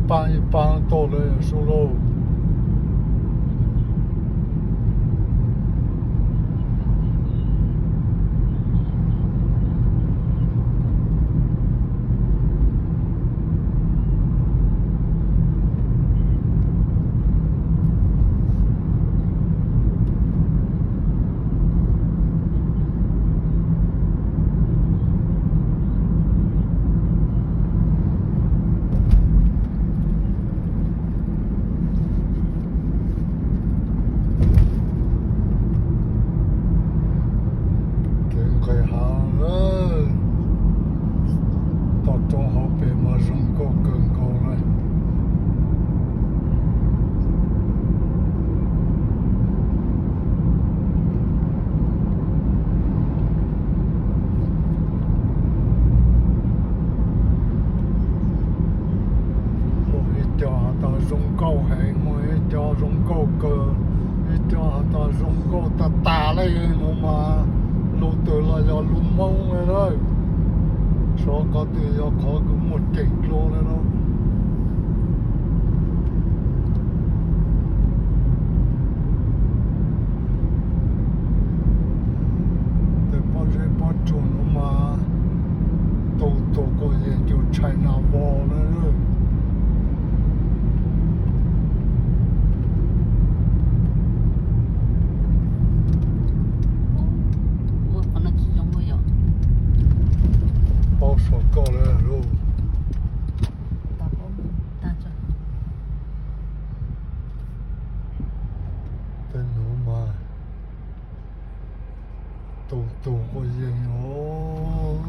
pab ib pab tuaj lawm sub lauj. Kev nqis hav lawm, toj roob hauv pes mas zoo nkauj kawg nkaus lawm. Muaj ib co has tas zoo nkauj heev, muaj ib co zoo nkauj kawg, ib co has tas zoo nkauj tag tag li no mas lub twg los yog lub Hmoob li lawm. Xyov qhov twg yog qhov kws muaj ceem dlua li no. Tej pob zeb pob tsuas no mas tu tus kuj yeej cus China wall na. Paub saum koj li lauj. Tej nuav mas tu tus kuj yeej os.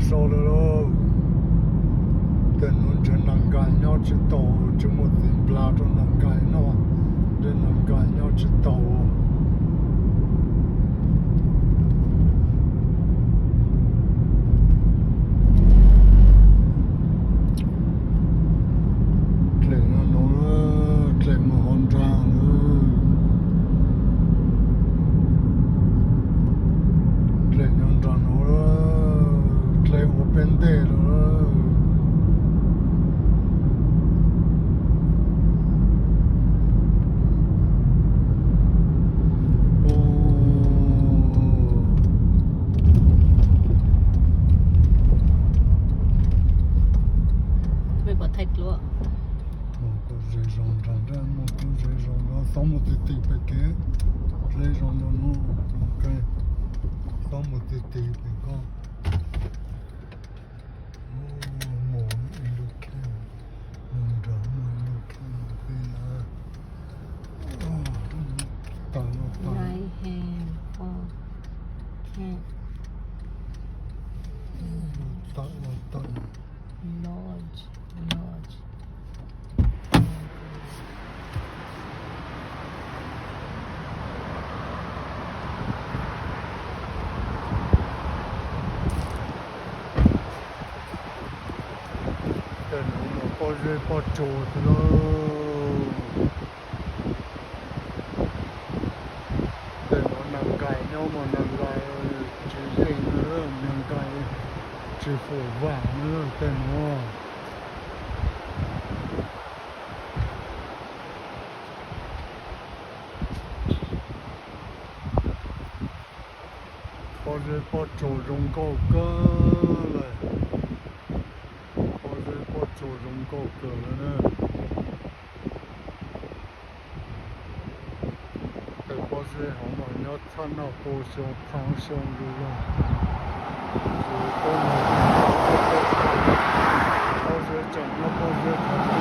So lawm lauj. Tej nuav ntshe Nas Nkais nyob tsis tau, tsis muaj txiv nplas rau Nas Nkais noj, ntshe Nas Nkais nyob tsis tau. Dlej no nuav, dlej mus hauv nraag lawm. Dlej nyob nraag nuav, dlej ua peb ntej lawm. Mus kuj ze zog nraag, mus kuj ze zog no, xob mus ti ti pem kev, ze zog no no, xob mus ti ti pem ko. Mus ib lub kheej, mus nrad mus ib lub kheej pem na. Tawm los tawm. Right hand, oh, can't. Tawm los tawm. Lodge, lodge. Tej nuav mas pob zeb pob tsuas xwb lauj. Tej nuav Nas Nkais nyob mas Nas Nkais tsis yeej na, Nas Nkais tsis fum vam na tej nuav. Pob zeb pob tsuas zoo nkauj kawg lawm. Pob zeb pob tsuas zoo nkauj kawg lawm na. Tej pob zeb hov mas nyob txhab noj tu xyoo thaj xyoo li los. Pob zeb tseem nyob pob zeb qhov twg.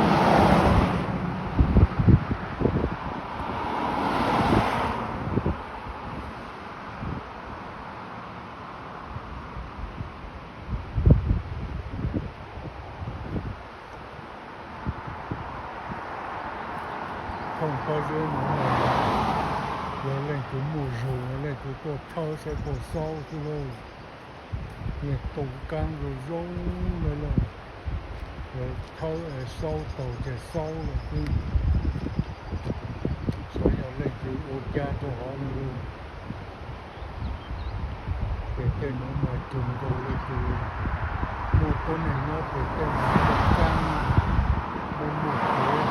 Thooj pob zeb no, yog leej twg muaj zug, leej twg tuaj thawb saib puas xaub xwb lauj. Yeej tu kaab zoo zoo lawm lauj. Lawv thawb es xaub taug ces xaub lawm xwb. Xyov yog leej twg ua caj rau hov no lauj. Ces tej nuav mas cug nkaus le kws muaj tuab neeg nyob ces tej nuav kaab muaj muaj tsuav.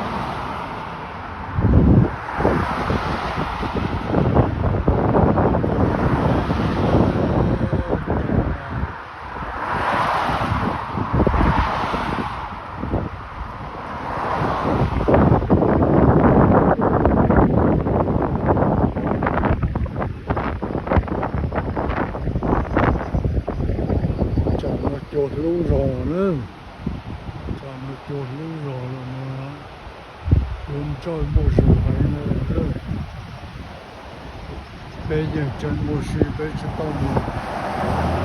Tsam no cua hlub zog na, tsam no cua hlub zog los no, yuav ntsawj muaj zug heev na. Peb yeej tseem ua si peb tsis tau mus.